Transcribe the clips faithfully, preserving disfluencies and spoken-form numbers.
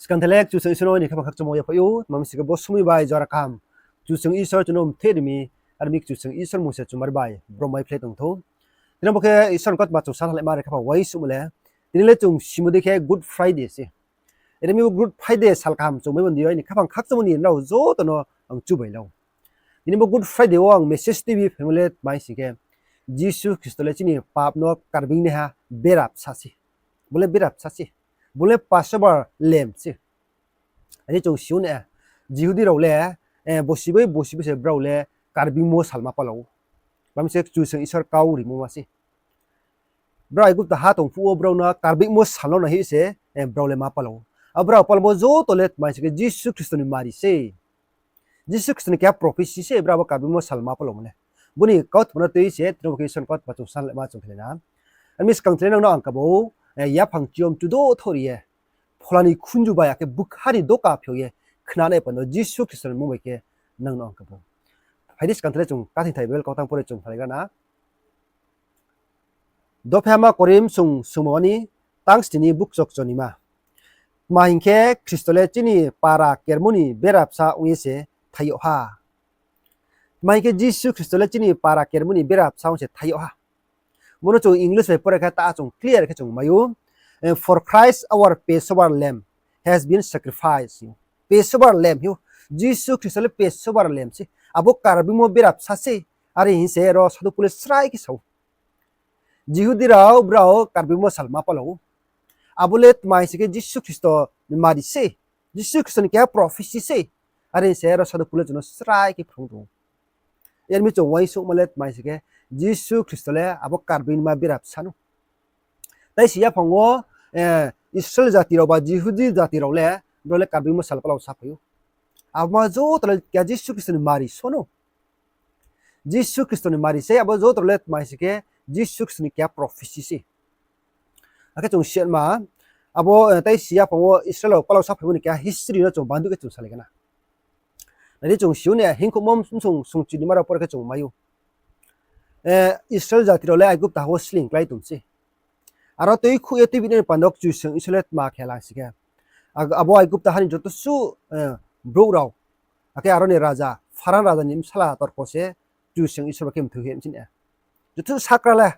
Skang thailai Kchusoyang Isor no ni khaphang khakchangmo yaphaih ou, tma mi sing khe bo somoing bai jora kaham Kchusoyang Isor chung no mthe ri mi, ar mi Kchusoyang Isor mung se chumari bai brom mai phlai tong thou. Tini bo khe Isor ni kautma chung sa thailai ma ri khaphang uaingsouhmo le, tini le chung simo dei khe Good Friday se. Are mi bo Good Friday sal kaham chung mai bandi yo ni khaphang khakchangmo ni nrao joto no ang chubai lau. Tini bo Good Friday wo ang message tuibi phaimo le tma mi sing khe, Jisu Khristo le chini pap no karbeing naiha bera bsa se. Bo le bera bsa se. Bo le Passover lamb se. Are chung si ou na, Jihudi rao le, eh, bosi bai bosi bai se brao le karbeingmo sal ma pala ou. Tma mi se Kchusoyang Isor kau rimo ma se. Brao Aigupta ha tong phuh wo brao no karbeingmo sal no naihoih se, eh, brao le ma pala ou. Abo brao palmo joto le tma mi sing khe Jisu Khristo ni mari se. Jisu Khristo ni keha prophecy se brao bo karbeingmo sal ma palaomo le. Bo ni kautma no tui se tini bo khe Isor ni kautma chung sa thailai ma chung khelai na. Ar mi skang thailai nang no ang kabo, eh, yaphang chiyom chudo thori ye, phola ni khunju bai akhe bkha ni doka phiao ye khnanai panda Jisu Khristo ni mmung bai khe nang no ang kabo. Phai di skang thailai chung kathing thai Bible kautang pore chung thalai gra na. Dophehama Korinth sung sungmo ni tang sni ni bukchokcho ni ma. Tma hing khe Khristo le chini para kermo ni bera bsa ong ye se thai yag ha. Tma hing khe Jisu Khristo le chini para kermo ni bera bsa ong se thai yag ha. Bo no chung English bai pore khe ta chung clear khe chung mai ou. Eh, For Christ our Passover lamb has been sacrificed. Passover lamb hing ou. Jisu Khristo le Passover lamb se. Abo karbeingmo bera bsa se. Are hing se ro sadhu Pol le srai khe sa ou. Jihudi rao brao karbeingmo sal ma pala ou. Abo le tma mi sing khe Jisu Khristo ni mari se. Jisu Khristo ni keha prophecy se. Are hing se ro sadhu Pol le chung no srai khe phrung tong ou. Yar mi chung uaingsouhma le tma mi sing khe Jisu Khristo le abo karbeingma bera bsa nou. Tai si yaphang wo, eh, Israel jati rao ba Jihudi jati rao le, brao le karbeingmo sal pala wo saphai ou. Abo ma joto le keha Jisu Khristo ni mari so nou. Jisu Khristo ni mari se, abo joto le tma mi sing khe Jisu Khristo ni keha prophecy se. Akhe chung si ma, abo, eh, tai si yaphang wo Israel rao pala wo saphaimo ni keha history no chung bandu khe chung salai gana. Nai di chung si ou na, Hingkhouhmo bsung sungchi ni ma rao pore khe chung mai ou. Eh, Israel jati rao le Aigupta ha wo sleing klái tong se. Aro tuikhouh ye tuibi nai ni panda Kchusoyang Isor le tma khe lang sing khe, ag-, abo Aigupta ha ni joto suh, eh, brouh rao, akhe aro ni raja, Pharan raja ni bsala torko se Kchusoyang Isor ba khe mthoi hoih mi chini. Joto sakra le,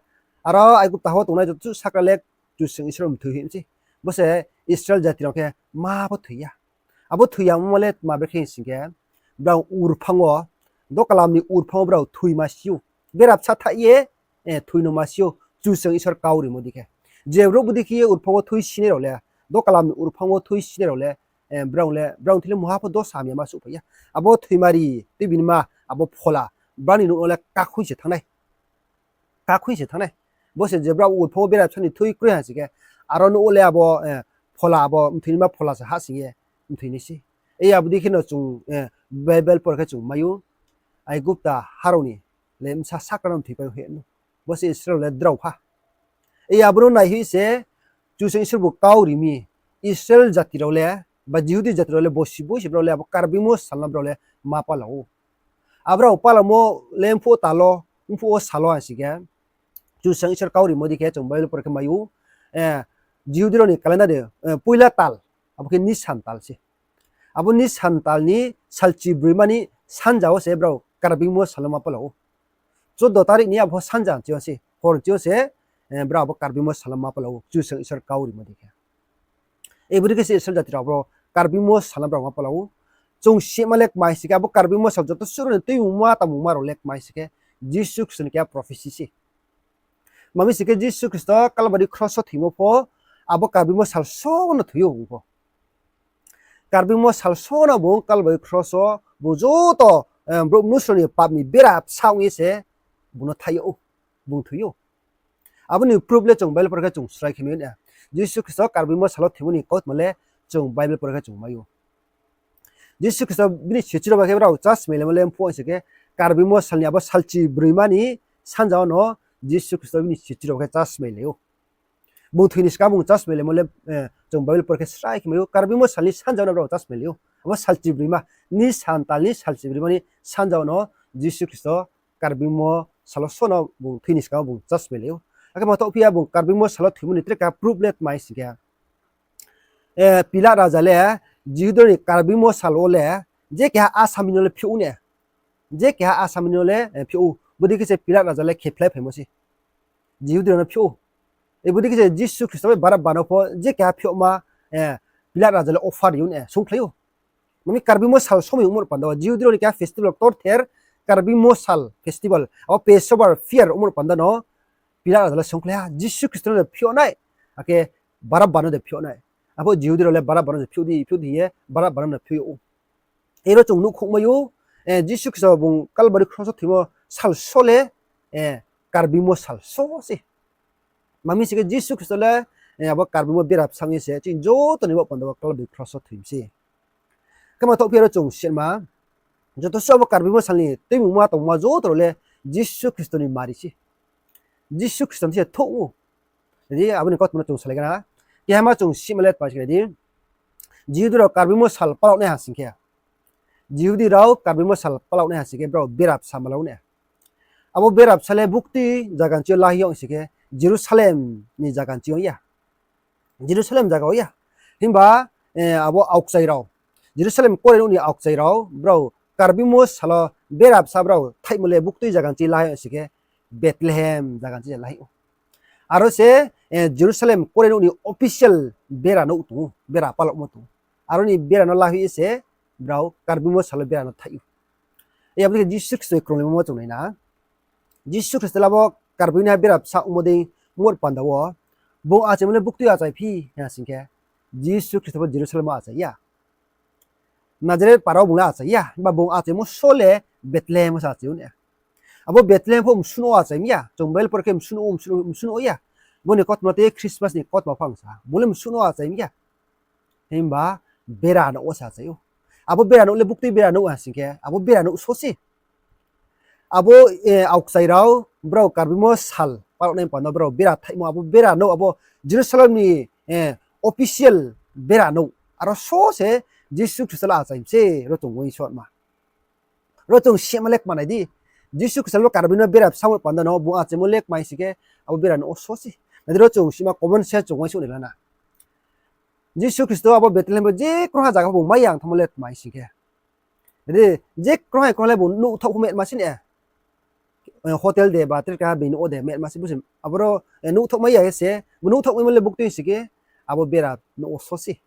aro Aigupta ha wo tongnai joto suh sakra le Kchusoyang Isor mthoi hoih mi se. Bo se Israel jati rao khe ma pho thoi ya. Abo thoi ya mo le tma brekhe sing khe, brao urphang wo, dokalam ni urphang wo brao thoi ma si ou. Bera bsa thaih ye, eh, thoi no ma si ou, Kchusoyang Isor kau rimo dei khe. Je brouh bodei khe ye urphang wo thoi sinai rao le, dokalam ni urphang wo thoi sinai rao le, eh, brao le, brao thing le mungha pho dosa hamya ma souhphai ya. Abo thoimari tuibi ni ma, abo phola, brao ni nouh no le kakhoing se thanng nai. Kakhoing se thanng nai. Bo se je brao urphang wo bera bsa ni thoi kroi ha sing khe, aro nouh wo le abo, eh, phola abo mthoi ni ma phola se hahsoing ye mthoi nai se. Ei abo dei khe no chung, eh, Bible pore khe chung mai ou, Aigupta ha rao ni le bsa sakra no mthoi pai ou hing ye no. Bo se Israel le drao pha. Ei abo no naihoih se, Kchusoyang Isor bu kau ri mi, Israel jati rao le, ba Jihudi jati rao le, bosi boi se brao le abo karbeingmo sal no brao le ma pala ou. Abrao palamo le mphuh wo talo, mphuh wo salo ha sing khe, Kchusoyang Isor kau rimo dei khe chung Bible pore khe mai ou, eh, Jihudi rao ni calendar de, eh, poila tal, abo khe Nisan tal se. Abo Nisan tal ni salchi broima ni sanja wo se brao karbeingmo sal no ma pala ou. Chuddo tarik ni abo sanja chi yo se, hor chi yo se, eh, brao abo karbeingmo sal no ma pala ou, Kchusoyang Isor kau rimo dei khe. Abo dei khe se Israel jati rao abo karbeingmo sal no brao ma pala ou. Chung sima le kmai sing khe, abo karbeingmo sal joto suh rao ni tuimungma tangmungma rao le kmai sing khe, Jisu Khristo ni keha prophecy se. Tma mi sing khe Jisu Khristo Kalbari kros wo thoimo pho, abo karbeingmo sal so no thoi ou bung pho. Karbeingmo sal so no bung Kalbari kros wo bung joto, eh, brouh mnusu rao ni pap ni bera bsa ong ye se bung no thai ou, bung thoi ou. Abo ni proof le chung Bible pore khe chung srai khe mai ou na. Jisu Khristo karbeingmo sal wo thoimo ni kautma le chung Bible pore khe chung mai ou. Jisu Khristo bini sichu rao bai khe brao chasmai laimo le mphuh wo sing khe, karbeingmo sal ni abo salchi broima ni sanja wo no Jisu Khristo bini sichu rao bai khe chasmai lai ou. Bung thoi ni skang bung chasmai laimo le, eh, chung Bible pore khe srai khe mai ou, karbeingmo sal ni sanja wo no brao chasmai lai ou. Abo salchi broima, Nisan tal ni salchi broima ni sanja wo no Jisu Khristo karbeingmo sal wo so no bung thoi ni skang bung chasmai lai ou. Akhe ma thaoh phi ya bung karbeingmo sal wo thoimo ni tre keha proof le tma mi sing khe, Pilat raja le Jihudi rao ni Karbeingmo sal wo le je keha asami no le phiouh ne. Je keha asami no le phiouh ou. Bodei khe se Pilat raja le khephlai phaimo se Jihudi rao no phiouh ou. Bodei khe se Jisu Khristo bai Barabba no pho je keha phiouhma Pilat raja le offer ri ou ne, sungkhlai ou. Mami Karbeingmo sal somoi ongmo ni panda wo Jihudi rao ni keha festival ktorther, Karbeingmo sal festival, abo Passover fair ongmo ni panda no Pilat raja le sungkhlai ha, Jisu Khristo no de phiouh nai, akhe Barabba no de phiouh nai? Apho Jihudi rao le Barabba no de phiouh di, phiouh di hing ye Barabba no de phiouh ou. Aro chung nuhkhouhmai ou, Jisu Khristo bung Kalbari kros wo thoimo sal so le Karbeingmo sal so se. Mami sing khe Jisu Khristo le abo Karbeingmo bera bsa ong ye se chini joto ni bo panda wo Kalbari kros wo thoi mi se. Khe ma thoh phi aro chung sima, joto suh abo Karbeingmo sal ni tuimungma tongma joto rao le Jisu Khristo ni mari se. Jisu Khristo ni se thouh ou. Ri abo ni kautma no chung salai gana. Keha ma chung sima le tma se khe di, Jihudi rao Karbeingmo sal palao nai ha sing khe, Jihudi rao Karbeingmo sal palao nai ha sing khe brao bera bsa ma la ou ne. Abo bera bsa le buktui zaga ni ching yo la hing yo sing khe, Jerusalem ni zaga ni ching yo ya. Jerusalem zaga wo ya. Himba abo aokchai rao, Jerusalem kore nouh ni aokchai rao, brao Karbeingmo sal wo bera bsa brao thaihmo le buktui zaga ni ching la hing yo sing khe, Bethlehem zaga ni ching la hing ou. Aro se Jerusalem kore nouh ni official bera nouh tong ou, bera palaomo tong ou. Aro ni bera no la hing ye se brao Karbeingmo sal wo bera no thaih ou. Abo dei khe Jisu Khristo ni krunglaimo ma chung nai na. Jisu Khristo le abo Karbeingni ha bera bsa ongmo dei mor panda wo, bung achaimo le buktui achaiphi ha sing khe, Jisu Khristo bo Jerusalem wo achai ya. Nazareth para wo bung le achai ya, himba bung achaimo so le Bethlehem wo se achai ou ne. Abo Bethlehem pho msuh no achai mi ya, chung Bible por khe msuh no, msuh no ya. Bo ni kautma tei Christmas ni kautma pho ang sa, bung le msuh no achai mi ya. Himba bera nouh wo se achai ou. Abo bera nouh le buktui bera nouh ha sing khe, abo bera nouh so se. Abo aokchai rao, brao Karbeingmo sal palao nai panda brao bera thaihmo, abo bera nouh, abo Jerusalem ni official bera nouh. Aro so se Jisu Khristo le achai mi se, ro chung uaingsouhma. Ro chung sima le kmanai di. Jisu Khristo le Karbeingno bera bsa ongmo panda no bung achaimo le kmai sing khe, abo bera nouh wo so se. Nai di ro chung sima common sense chung uaingsouh nai la na. Jisu Khristo abo Bethlehem bo je krungha zaga bung mai ya thanngmo le kmai sing khe, je krungha krungha le bung nuhthaoh pho metma se ne. Hotel de ba tre keha bini nouh wo de metma se, bo se aboro nuhthaoh mai ya ye se, bo nuhthaoh maimo le buktui sing khe, abo bera nouh wo so se.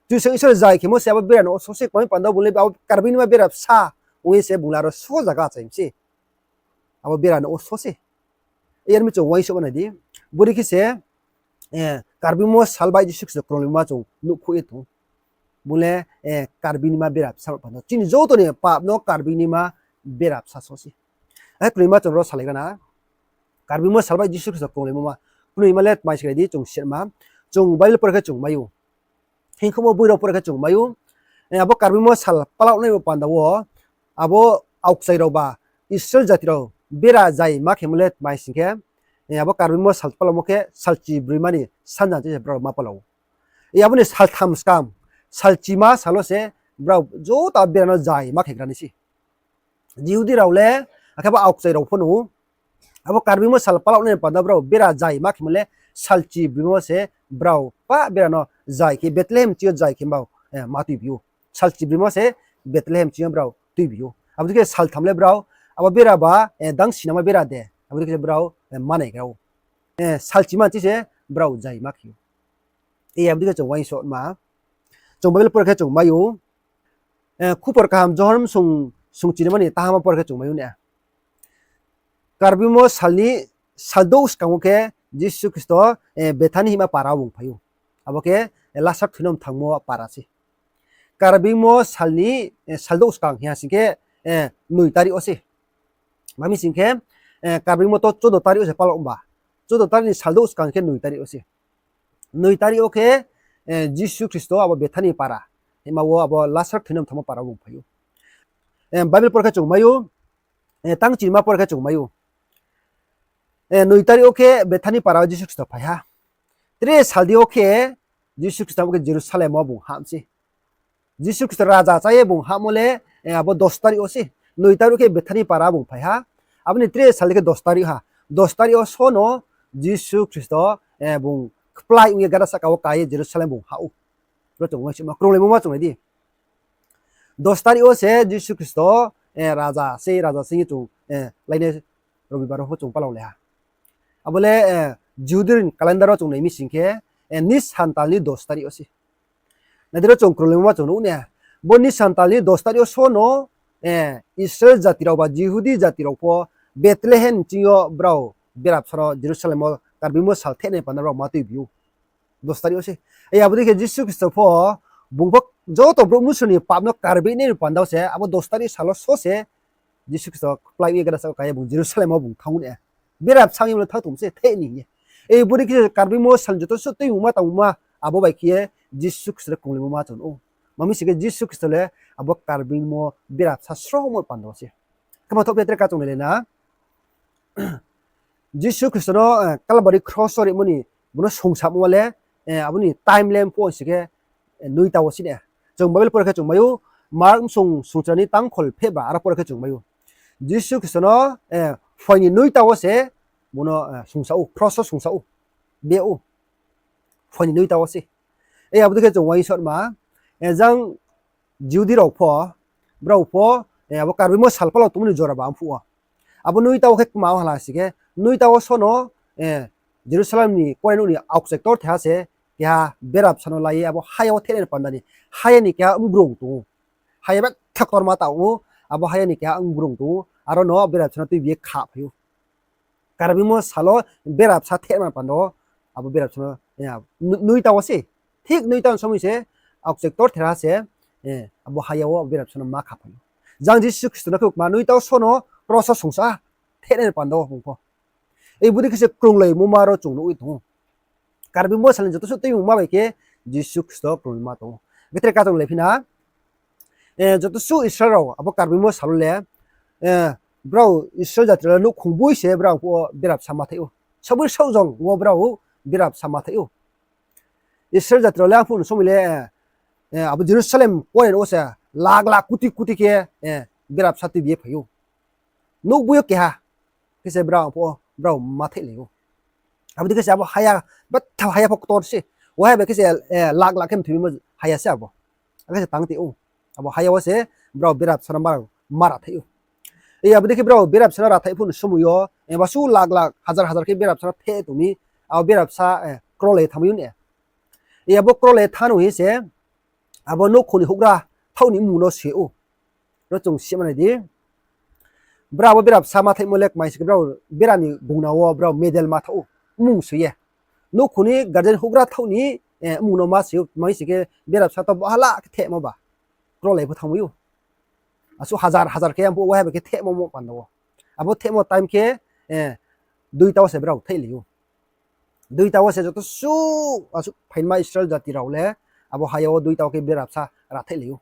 Kchusoyang Isor zai khemo se abo bera nouh wo so se, kmai panda bung le abo Karbeingni ma bera bsa ong ye se bung le aro so zaga achai mi se. Abo bera nouh wo so se. Yar mi chung uaingsouhma nai di. Bodei khe se Karbeingmo sal bai Jisu Khristo krunglaimo ma chung nuhkhouh ye tong ou. Bung le Karbeingni ma bera bsa panda, chini joto ni pap no Karbeingni ma bera bsa so se. Akhe knoima chung ro salai gana. Karbeingmo sal bai Jisu Khristo krunglaimo ma knoima le tma se khe di chung sima. Chung Bible por khe chung mai ou. Hingkhouhmo boi rao por khe chung mai ou. Abo Karbeingmo sal palao nai bo panda wo, abo aokchai rao ba Israel jati rao bera zai ma khemo le tma sing khe, abo Karbeingmo sal palaomo khe salchi broima ni sanja ching se brao ma palao ou. Abo ni saltham skang, salchima sal wo se brao joto bera no zai ma khe gra nai se. Jihudi rao le, akhe bo aokchai rao pho no, abo Karbeingmo sal palao nai panda brao bera zai ma khemo le salchi broima se brao pa bera no zai khe Bethlehem ching yo zai khe brao ma tuibi ou. Salchi broima se Bethlehem ching yo brao tuibi ou. Abo dei khe saltham le brao abo bera ba dang sinama bera de, abo dei khe brao manai gra ou. Salchima ching se brao zai ma khe ou. Abo dei khe chung uaingsouhma. Chung Bible por khe chung mai ou. Khupor kaham Johon sung, sung chinima ni tahama por khe chung mai ou ne. Karbeingmo sal ni saldouh skang wo khe Jisu Khristo Bethani hima para wo bung phai ou. Abo khe Lasar thoinang thangmo para se. Karbeingmo sal ni saldouh skang hing ha sing khe noi tarik wo se. Mami sing khe Karbeingmo to chodo tarik wo se palao ba. Chodo tarik ni saldouh skang khe noi tarik wo se. Noi tarik wo khe Jisu Khristo abo Bethani para hima wo abo Lasar thoinang thangmo para wo bung phai ou. Bible por khe chung mai ou, tang chinima por khe chung mai ou. Noi tarik wo khe Bethani para wo Jisu Khristo phai ha. Tre sal di wo khe Jisu Khristo abo khe Jerusalem wo bung ham se. Jisu Khristo raja chá ye bung hahmo le abo dos tarik wo se. Noi tarik wo khe Bethani para bung phai ha. Abo ni tre sal di khe dos tarik ha. Dos tarik wo so no Jisu Khristo bung kplái ong ye gada sahka wo ka ye Jerusalem bung hah ou. Ro chung uaingsouhma krunglaimo ma chung nai di. Dos tarikh wo se Jisu Khristo, eh, raja sei, raja sei hing ye chung, eh, lainai Robibar wo pho chung palau lai ha. Abo le, eh, Jihudi ni calendar wo chung nai mi sing khe, eh, Nisan tal ni dos tarikh wo se. Nai di ro chung krunglaimo ma chung nuh na. Bo Nisan tal ni dos tarikh wo so no, eh, Israel jati rao ba Jihudi jati rao pho Bethlehem ching yo brao berabsa no Jerusalem wo Karbeingmo sal thehnai panda rao ma tuibi ou. Dos tarikh wo se. Abo dei khe Jisu Khristo pho, bung pho joto brouh mnusu ni pap no karbeih nai ni panda wo se, abo dos tarikh sal wo so se, Jisu Khristo kplái ye gada sahka wo ka ye bung Jerusalem wo bung thanng ou na. Berabsa ong ye bung le thanng tong se theh ni hing ye. Abo dei khe Karbeingmo sal ni joto suh tuimungma tangmungma, abo bai khe ye Jisu Khristo le krunglaimo ma chung nuh ou. Ma mi sing khe Jisu Khristo le abo Karbeingmo berabsa sromo panda wo se. Khe ma thoh phi tre ka chung nai le na. Jisu Khristo no, eh, Kalbari kros wo rimo ni, bung no sungsamo le, eh, abo ni time le phuh sing khe, eh, noita wo se na. Chung Bible pore khe chung mai ou, Mark bsung sungchra ni tangkhol phehba aro pore khe chung mai ou. Jisu Khristo no, eh, phai ni noita wo se, bung no, eh, sungsa ou, kros wo sungsa ou, be ou. Phai ni noita wo se. Abo dei khe chung uaingsouhma, eh, jang Jihudi rao pho, brao pho, eh, abo Karbeingmo sal palau tongmo ni jora ba phuh wo. Abo noita wo khe kma wo hala sing khe, noita wo so no, eh, Jerusalem ni kuarenouh ni aokchai ktorther ha se, keha berabsa no la ye abo haya wo thehnai ni panda ni, haya ni keha mgrung tong ou. Haya betha ktorma tang ou, abo haya ni keha mgrung tong ou, aro no berabsa no tuibi ye khaphai ou. Karbeingmo sal wo berabsa thehma panda wo, abo berabsa no, eh, noita wo se, thik noita ni somoi se, aokchai ktorther ha se, eh, abo haya wo berabsa no ma khaphai ou. Jang Jisu Khristo no khe kma noita wo so no kros wo sungsa, thehnai ni panda wo bung pho. Abo dei khe se krunglaimo ma ro chung nuh ye tong ou. Karbeingmo sal ni joto suh tuimungma bai khe Jisu Khristo krunglaima tong ou. Khe tre ka chung lai phi na, eh, joto suh Israel rao abo Karbeingmo sal wo le, eh, brao Israel jati rao le nouhkhong boi se brao phuh wo berabsa ma thaih ou. Saboi saohjong wo brao berabsa ma thaih ou. Israel jati rao le arphuh ni somoi le, eh, abo Jerusalem kuarenouh wo se lakh lakh koti koti khe, eh, berabsa tuibi ye phai ou. Nouh boi yo keha khe se brao phuh wo brao ma thaihlai ou. Abo dei khe se abo haya, betha haya pho ktor se. Waiha bai khe se, eh, lakh lakh khe mthoimo haya se abo. Akhe se tang tong ou. Abo haya wo se brao berabsa no ma, ma rathaih ou. Abo dei khe brao berabsa no rathaih phuh ni somoi yo, eh, basu lakh lakh, hazar hazar khe berabsa no theh tong mi, abo berabsa, eh, krolai thanngmai ou na. Abo krolai thanng no hing se, abo nouhkhong ni houhgra thaoh ni mmung no soi ou. Ro chung sima nai di. Brao abo berabsa ma thaihmo le kmai sing khe brao bera ni gongna wo brao medal ma thaoh ou. Mmung soi ye. Nouhkhong ni guardian houhgra thaoh ni, eh, mmung no ma soi ou, kmai sing khe berabsa to bahala khe thehmo ba. Krolai pho thanngmai ou. Asuh hazar hazar khe arphuh waiha bai khe thehmo mo panda wo. Abo thehmo time khe, eh, duita wo se brao thaihlai ou. Duita wo se joto suh, asuh phaima Israel jati rao le, abo haya wo duita wo khe berabsa rathaihlai ou.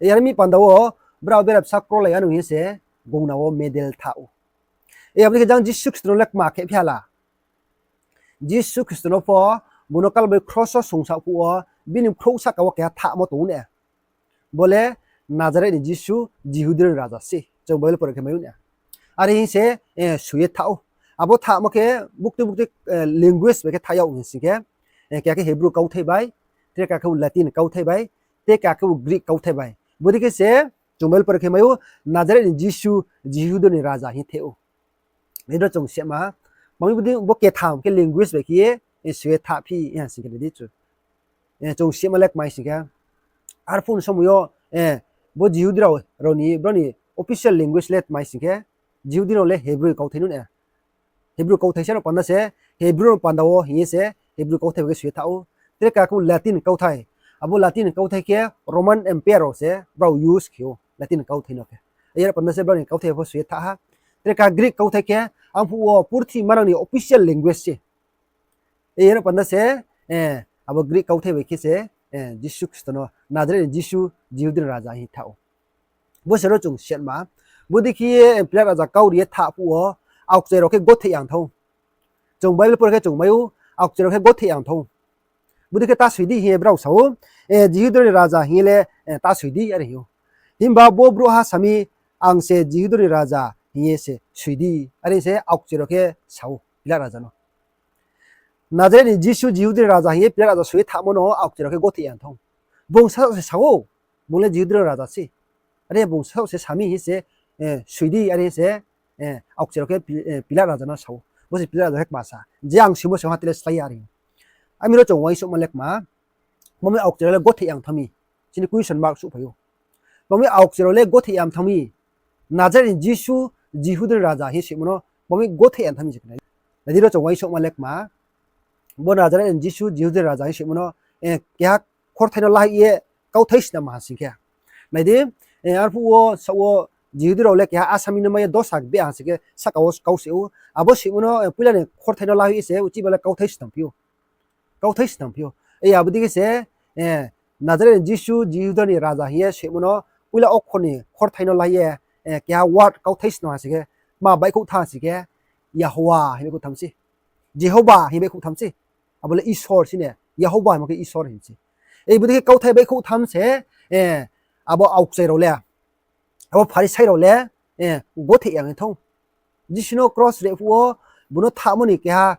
Yar mi panda wo, brao berabsa krolai ya no hing se, gongna wo medal thaoh ou. Abo dei khe jang Jisu Khristo no le kma khe phi hala. Jisu Khristo no pho, bung no Kalbari kros wo sungsao phuh wo, bini bkhrouh sahka wo keha thahmo tong ou na. Bo le Nazareth ni Jisu, Jihudi rao ni raja se. Chung Bible pore khe mai ou na. Are hing se, eh, soi ye thaoh ou. Abo thahmo khe bukti bukti, eh, language bai khe thah yag hing sing khe, eh, keha khe Hebrew kauthai bai, tre keha khe Latin kauthai bai, tre keha khe Greek kauthai bai. Bodei khe se, chung Bible pore khe mai ou, Nazareth ni Jisu, Jihudi rao ni raja hing ye theh ou. Nai di ro chung sima, mami bodei bo ketham khe language bai khe ye, eh, soi ye thah phi, eh, sing khe nai di chu. Eh, chung sima le kmai sing khe. Arphuh ni somoi yo, eh, bo Jihudi rao, rao ni, brao ni official language le kmai sing khe, Jihudi rao le Hebrew kauthai no na. Hebrew kauthai se no panda se, Hebrew no panda wo hing ye se, Hebrew kauthai bai khe soi ye thaoh ou. Tre keha khe Latin kauthai. Abo Latin kauthai khe Roman Empire rao se, brao use khe ou, Latin kauthai no khe. Yar panda se brao ni kauthai pho soi ye thah ha. Tre keha Greek kauthai khe, arphuh wo purthimbi manang ni official language se. Yar panda se, eh, abo Greek kauthai bai khe se, eh, Jisu Khristo no, Nazareth ni Jisu, Jihudi ni raja hing thah ou. Bo se ro chung sima, bodei khe ye, eh, Pilat raja kau ri ye thah phuh wo, aokchai rao khe gothe yang thang ou. Chung Bible pore khe chung mai ou, aokchai rao khe gothe yang thang ou. Bodei khe ta soi di hing ye brao sa ou, eh, Jihudi rao ni raja hing ye le, eh, ta soi di, are hing ou. Himba bo brouhha sa mi, ang se Jihudi rao ni raja hing ye se soi di, are se aokchai rao khe sa ou, Pilat raja no. Nazareth ni Jisu Jihudi ni raja hing ye Pilat raja soi ye thamo no aokchai rao khe gotheh ya thou. Bung sasaoh se sa ou, bung le Jihudi rao ni raja se. Are bung sasaoh se sa mi hing se, soi di are hing se, aokchai rao khe Pilat raja no sa ou. Bo se Pilat raja khe kma sa, je ang soimo se ha tele slái ya are. Ami ro chung uaingsouhma le kma, bo mi aokchai rao le gotheh ya thanng mi, chini question mark souhphai ou. Bo mi aokchai rao le gotheh ya thanng mi, Nazareth ni Jisu Jihudi ni raja hing ye soimo no bo mi gotheh ya thanng mi se khe nai. Nai di ro chung uaingsouhma le kma, bo Nazareth ni Jisu Jihudi ni raja hing ye soimo no keha khorthai no la ye kauthai snam ha sing khe. Nai di, arphuh wo saoh wo Jihudi rao le keha asami no mai ye dosa beh ha sing khe sahka wo kau se ou. Abo soimo no poila ni khorthai no la ye se uchih ba le kauthai snam phi ou. Kauthai snam phi ou. Abo dei khe se Nazareth ni Jisu Jihudi ni raja hing ye soimo no poila okhor ni khorthai no la ye keha word kauthai snam ha sing khe, ma baihkhouh thanng sing khe, Yahowa hing baihkhouh tham se. Jehoba hing baihkhouh tham se. Abo le Isor se ne, Yahoba hingmo khe Isor hing se. Abo dei khe kauthai baihkhouh tham se, abo aokchai rao le, abo Pharisai rao le gotheh ya ye thou. Jisu no kros reh phuh wo, bung no thamo ni keha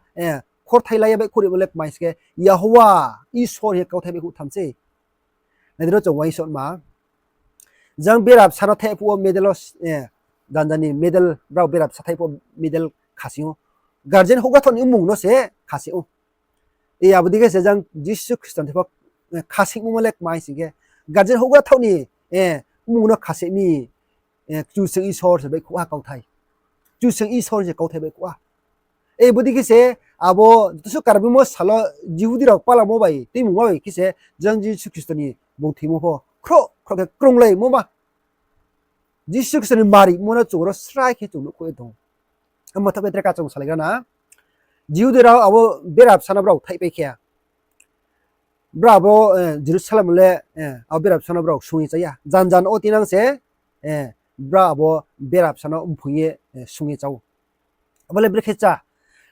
khorthai la ye baihkhouh rimo le kmai se khe, Yahowa, Isor hing ye kauthai baihkhouh tham se. Nai di ro chung uaingsouhma, jang berabsa no thaih phuh wo middle wo, janja ni middle, brao berabsa thaih phuh wo middle khasing ou. Guardian houhgra thaoh ni mmung no se khasing ou. Abo dei khe se jang Jisu Khristo ni thing pho khasingmo le kmai sing khe, guardian houhgra thaoh ni mmung no khasing mi, Kchusoyang Isor se baihkhouh ha kauthai. Kchusoyang Isor se kauthai baihkhouh ha. Abo dei khe se abo joto suh Karbeingmo sal wo Jihudi rao palamo bai tuimungma bai khe se jang Jisu Khristo ni bung thoimo pho khroh khroh khe krunglaimo ma. Jisu Khristo ni marimo no chung ro srai khe chung nuhkhouh ye tong ou. Amo thaoh khe tre kachung salaigra na. Jihudi rao abo berabsa no brao thaihpai khe, brao abo Jerusalem le abo berabsa no brao sung ye chá ya. Janja no wo tinang se brao abo berabsa no mphoing ye sung ye chá ou. Abo le brekhe chá,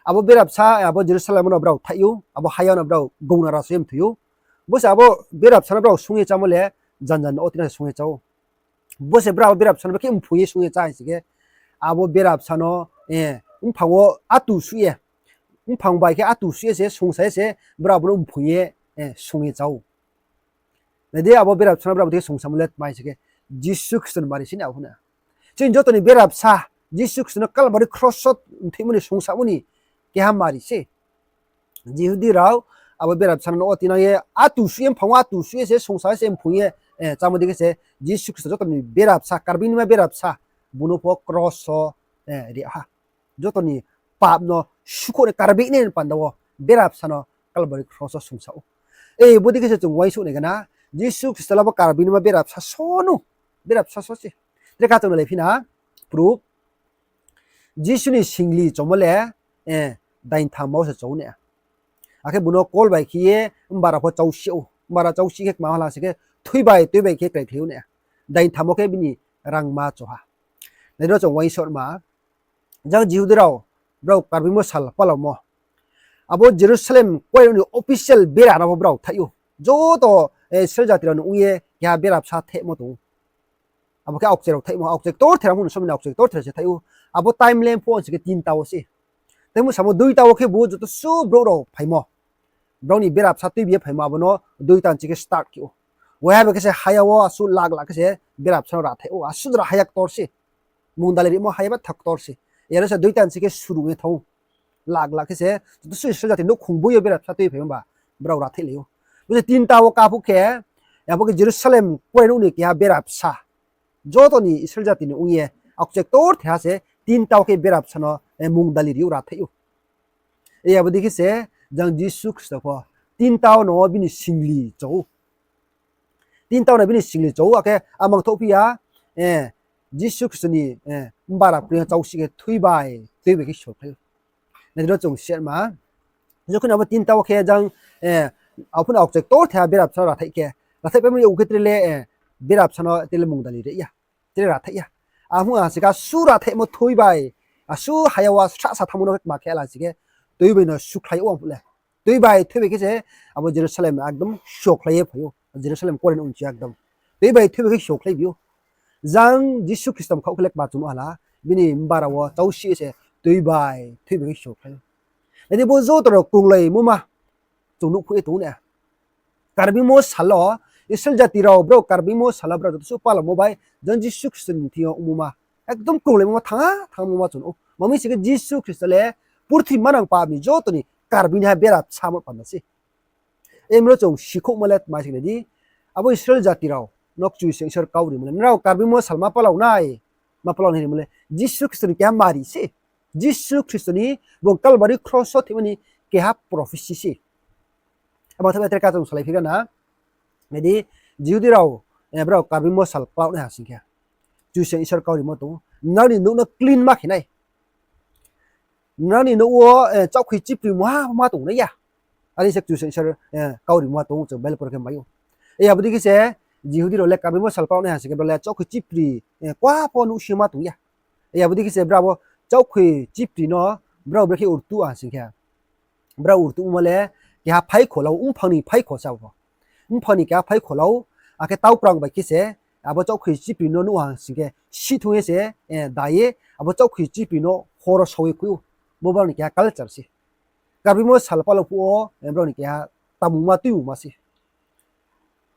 abo berabsa abo Jerusalem no brao thaih ou, abo haya no brao gouna ra soi ye mthoi ou. Bo se abo berabsa no brao sung ye chámo le janja no wo tinang se sung ye chá ou. Bo se brao abo berabsa no brekhe mphoing ye sung ye chá hing sing khe, abo berabsa no mphang wo atu suh ye, mphang bai khe atu suh ye se sungsa ye se brao abo no mphoing ye sung ye chá ou. Nai di, abo berabsa no brao abo dei khe sungsamo le tma hing sing khe, Jisu Khristo ni mari se ni abo na. Chini joto ni berabsa, Jisu Khristo no Kalbari kros wo mthoimo ni sungsamo ni keha mari se. Jihudi rao abo berabsa no wo tinang ye atu suh ye, mphang wo atu suh ye se sungsa ye se mphoing ye chámo dei khe se, Jisu Khristo joto ni berabsa, Karbeingma berabsa, bung no pho kros wo ri ha. Joto ni pap no sukhouh ni Karbeing ni panda wo berabsa no Kalbari kros wo sungsa ou. Bo dei khe se chung uaingsouh nai gana, Jisu Khristo le abo Karbeingma berabsa so no, berabsa so se. Tre kachung no le phi na, proof. Jisu ni singli chomo le daintham wo se chou na. Akhe bung no kol bai khe ye mbara pho chausi ou. Mbara chausi khe kma hala sing khe, thui bai tui bai khe kraikhlai ou na. Daintham wo khe bini rangma cho ha. Nai di ro chung uaingsouhma, jang Jihudi rao, brao Karbeingmo sal palamo, abo Jerusalem kuarenouh ni official bera no pho brao thaih ou. Joto Israel jati rao ni ong ye keha berabsa thaihmo tong ou. Abo khe aokchai rao thaihmo, aokchai ktorther, abo ni somoi ni aokchai ktorther se thaih ou. Abo time lamp pho sing khe tinta wo se. Tei mo samo duita wo khe bo joto suh brouh rao phaimo, brao ni berabsa tuibi ye phaimo, abo no duita ni sing khe start khe ou. Waiha bai khe se haya wo asuh lak lak khe se berabsa no rathaih ou, asuh jora haya ktor se. Mungdali rimo haya ba tha ktor se. Yaro se duita ni sing khe suru ye thanng ou. Lak lak khe se joto suh Israel jati nouhkhong boi yo berabsa tuiphai ba brao rathaihlai ou. Bo se tinta wo kaphuh khe, abo khe Jerusalem kuarenouh ni keha berabsa, joto ni Israel jati ni ong ye aokchai ktorther ha se tinta wo khe berabsa no mungdali ri ou, rathaih ou. Abo dei khe se jang Jisu Khristo pho tinta wo no bini singli cho ou. Tinta wo no bini singli cho ou, akhe amang thouh phi ya, Jisu Khristo ni mbara kri yo chausi khe thui bai tui bai khe sokhlai ou. Nai di ro chung sima, jokhon abo tinta wo khe jang, abo pho no aokchai ktorther ha berabsa no rathaih khe, rathaihpaimo yag khe tre le berabsa no tre le mungdali ri ya, tre rathaih ya. Abo ha sing khe asuh rathaihmo thui bai, asuh haya wo srahsa thanngmo no khe kma khe la sing khe, tui bai no sokhlai ou abo le. Tui bai thui bai khe se abo Jerusalem ekdom sokhlai ye phai ou. Jerusalem kuarenouh ni sing ekdom tui bai thui bai khe sokhlai bi ou. Jang Jisu Khristo mkhaoh khe le kma chung nuh hala, bini mbara wo chausi se tui bai thui bai khe sokhlai ou. Nai di, bo joto rao krunglaimo ma chung nuhkhouh ye tong ou na. Karbeingmo sal wo, Israel jati rao brao karbeingmo sal wo brao joto suh palaomo bai, jang Jisu Khristo ni thing yo ongmo ma, ekdom krunglaimo ma thanng ha, thanngmo ma chung nuh ou. Tma mi sing khe Jisu Khristo le purthimbi manang pap ni joto ni karbeing naiha bera bsa mo panda se. Aro chung sikhouhmo le tma sing nai di, abo Israel jati rao no Kchusoyang Isor kau rimo le, nrao karbeingmo sal ma palao nai, ma palao nai rimo le Jisu Khristo ni keha mari se. Jisu Khristo ni bung Kalbari kros wo thoimo ni keha prophecy se. Abo thai bai tre kha chung salai phi ra na. Nai di, Jihudi rao, eh, brao karbeingmo sal palao nai ha sing khe, Kchusoyang Isor kau rimo tong ou, nrao ni nouh no clean ma khe nai. Nrao ni nouh wo, eh, chaohkhoi chipri mungha ma tong nai ya. Are se Kchusoyang Isor, eh, kau rimo tong ou, chung Bible por khe mai ou. Abo dei khe se Jihudi rao le karbeingmo sal palao nai ha sing khe, brao le chaohkhoi chipri, eh, kua pho nuhsing ma tong ya. Abo dei khe se brao bo chaohkhoi chipri no brao brekhe urtuh ha sing khe, brao urtuhmo le keha phaikho la ou, mphang ni phaikho se abo. Mphang ni keha phaikho la ou, akhe taukrang bai khe se abo chaohkhoi chipri no nuh ha sing khe, sih thung ye se, eh, da ye abo chaohkhoi chipri no horo sao ye khui ou. Bo brao ni keha culture se. Karbeingmo sal palao phuh wo, eh, brao ni keha tamungma tuimungma se.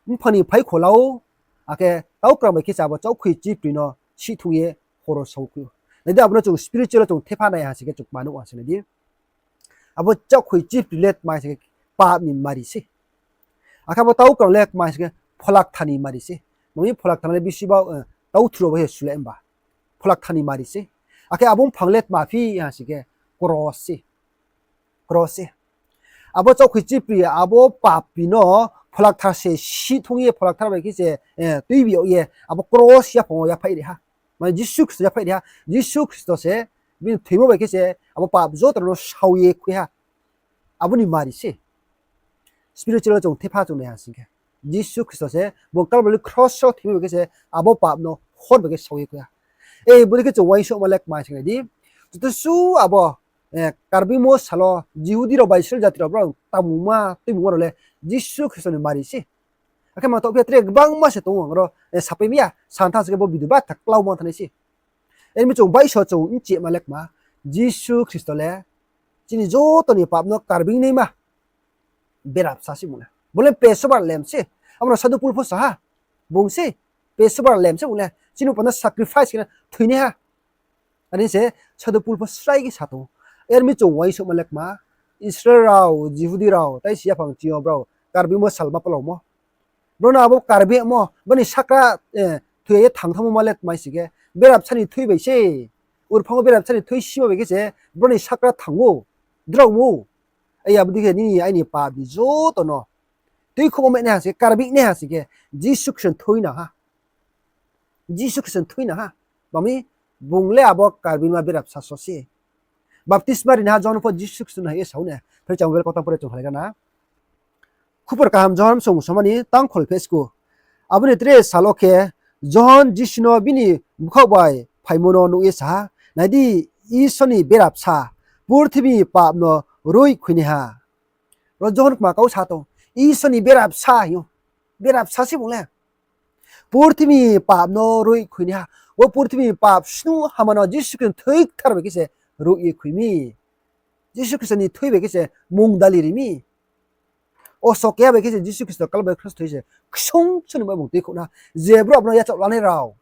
Mphang ni phaikho la ou, akhe taukrang bai khe se abo chaohkhoi chipri no sih thung ye horo sao khui ou. Nai di, abo no chung spiritual wo chung thepha nai ha sing khe chung kma nuh ha sing nai di. Abo chaohkhoi chipri le tma sing khe, pap ni mari se. Akhe abo taukrang le tma sing khe, Pholakthar ni mari se. Tma mi Pholakthar le bisi ba, eh, tau thuro bai se sule himba. Pholakthar ni mari se. Akhe abo mphang le tma phi ha sing khe, kros se. Kros se. Abo chaohkhoi chipri, abo papi no Pholakthar se sih thung ye, Pholakthar bai khe se, eh, tuibi yag ye abo kros yaphang wo yaphaih ri ha. Mane Jisu Khristo yaphaih ri ha. Jisu Khristo se bini thoimo bai khe se abo pap joto no sao ye khui ha. Abo ni mari se. Spiritual wo chung thepha chung nai ha sing khe, Jisu Khristo se bung Kalbari kros wo thoimo bai khe se abo pap no hor bai khe sao ye khui ha. Bodei khe chung uaingsouhma le kma sing nai di. Joto suh abo, eh, karbeingmo sal wo Jihudi rao bai Israel jati rao brao tamungma tuimungma rao le Jisu Khristo ni mari se. Akhe mangthaoh phi ya tre gbangma se tong ou, ang ro, eh, sapai mi ya, santha se khe bo video batha klau mang thanng nai se. Aro mi chung baiso chung mchima le kma, Jisu Khristo le chini joto ni pap no karbeing naima bera bsa se bung le. Bung le Passover lamb se. Abo no Sadhu Pol pho sa ha. Bung se Passover lamb se bung le. Chini panda sacrifice khe na thoinaiha. Are se Sadhu Pol pho srai khe sa tong ou. Aro mi chung uaingsouhma le kma, Israel rao, Jihudi rao, tai si yaphang ching yo brao karbeingmo sal ma palaomo. Brao no abo karbeingmo, brao ni sakra, eh, thoi ye thanng thanngmo ma le tma sing khe, bera bsa ni thui bai se. Urphanng wo bera bsa ni thui simo bai khe se brao ni sakra thanng ou, drao ou. Abo dei khe nini aini pap ni joto no tuikhouhmo mai nai ha sing khe, karbeing nai ha sing khe, Jisu Khristo ni thui nang ha. Jisu Khristo ni thui nang ha. Tma mi, bung le abo karbeingma bera bsa so se. Baptisma rinaiha Johon pho Jisu Khristo no hai ye sa ou na. Phai chang Bible kautang pore chung halai ra na. Khupor kaham Johon song somani tangkhol phesku. Abo ni tre sal wo khe Johon Jisu no bini bkhaoh bai phaimo no nuh ye sa ha, Nai di, Isor ni bera bsa, purthimbi ni pap no roih khuinaiha. Ro Johon kma kau sa tong, Isor ni bera bsa hing ou. Bera bsa se bung le. Purthimbi ni pap no roih khuinaiha. Bo purthimbi ni pap snuh hama no Jisu Khristo ni thui kthar bai khe se roih ye khui mi. Jisu Khristo ni thui bai khe se mungdali ri mi. Oso keha bai khe se Jisu Khristo Kalbari kros thui se ksung sung ni ma bung tuikhouh na. Je brouh abo no yachaoh lanai rao,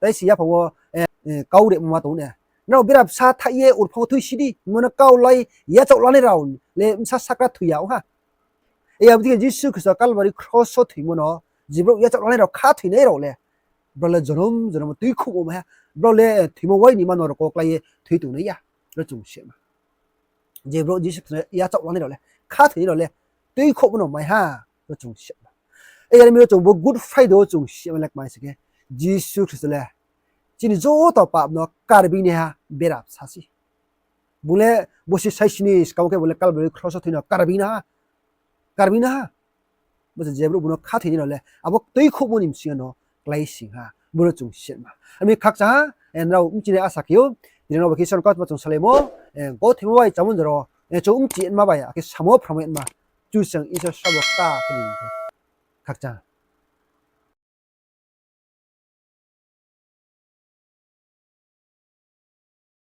tai si yaphang wo, eh, eh, kau rimo ma tong ne. Nrao bera bsa thaih ye urphanng wo thui si di, hingmo no kau lai yachaoh lanai rao le bsa sakra thoi ya ong ha. Abo dei khe Jisu Khristo Kalbari kros wo thoimo no, je brouh yachaoh lanai rao, khathoinai rao le, brao le jonom jonom tuikhouhmo mai ha. Brao le, eh, thoimo wai ni ma norok wo klái ye thoi tongnai ya. Ro chung sima. Je brouh Jisu Khristo yachaoh lanai rao le, khathoinai rao le, tuikhouhmo no mai ha, ro chung sima. Are mi ro chung bo Good Friday wo chung sima le kmai se khe, Jisu Khristo le chini joto pap no karbeing naiha bera bsa se. Bung le bosi saisi ni skang khe bung le Kalbari kros wo thoi no karbeing naiha. Karbeing naiha. Bo se je brouh bung no khathoinai rao le, abo tuikhouhmo ni bsing yo no klái sing ha. Bo ro chung sima. Ami khakchang ha, eh, nrao bchinai asa khe ou, tini nrao bai khe Isor ni kautma chung salaimo, eh, gothoimo bai chamung jora wo, eh, chung bchi ma bai, akhe samo phramo ma, Kchusoyang Isor srabo kta khe ni khe. Khakchang.